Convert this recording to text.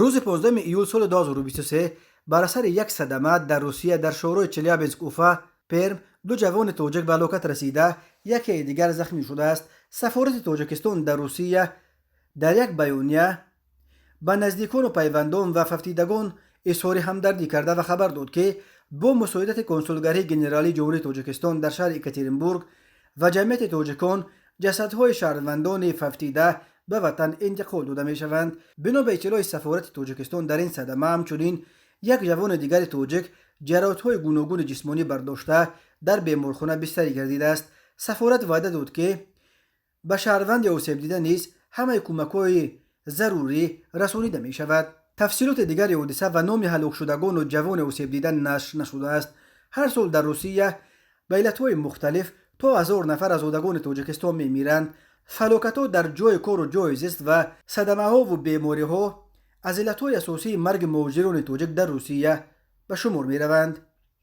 Рӯзи 15 июл соли 2023 бар асари як садама дар Русия, дар шоҳрои Челябинск Уфа Перм, ду ҷавони тоҷик ба ҳалокат расида, якеи дигар захмӣ шудааст. Сафорати Тоҷикистон дар Русия дар як баёния ба наздикону пайвандон ва фавтидагон изҳори ҳамдардӣ карда ва хабар дод, ки бо мусоидати Консулгарии генералии Ҷумҳурии Тоҷикистон дар шаҳри Екатеринбург ва ҷамъияти тоҷикон ҷасадҳои шаҳрвандони фавтида ба ватан интиқол дода мешаванд. Бино ба иттилои сафорати Тоҷикистон, дар ин садама ҳамчунин як ҷавони дигари тоҷик ҷароҳатҳои гуногуни ҷисмонӣ бардошта, дар беморхона бистарӣ гардидааст. Сафорат ваъда дод, ки ба шаҳрванди осебдида низ ҳамаи кӯмакҳои зарурӣ расонида мешавад. Тафсилоти дигари ҳодиса ва номи ҳалокшудагону ҷавони осебдида нашр нашудааст. Ҳар сол дар Русия ба иллатҳои мухталиф то 1000 нафар аз зодагони Тоҷикистон мемиранд. Фалокатҳо дар ҷойи кору ҷойи зист ва садамаҳову бемориҳо аз иллатҳои асосии марги муҳоҷирони тоҷик дар Русия ба шумор мераванд.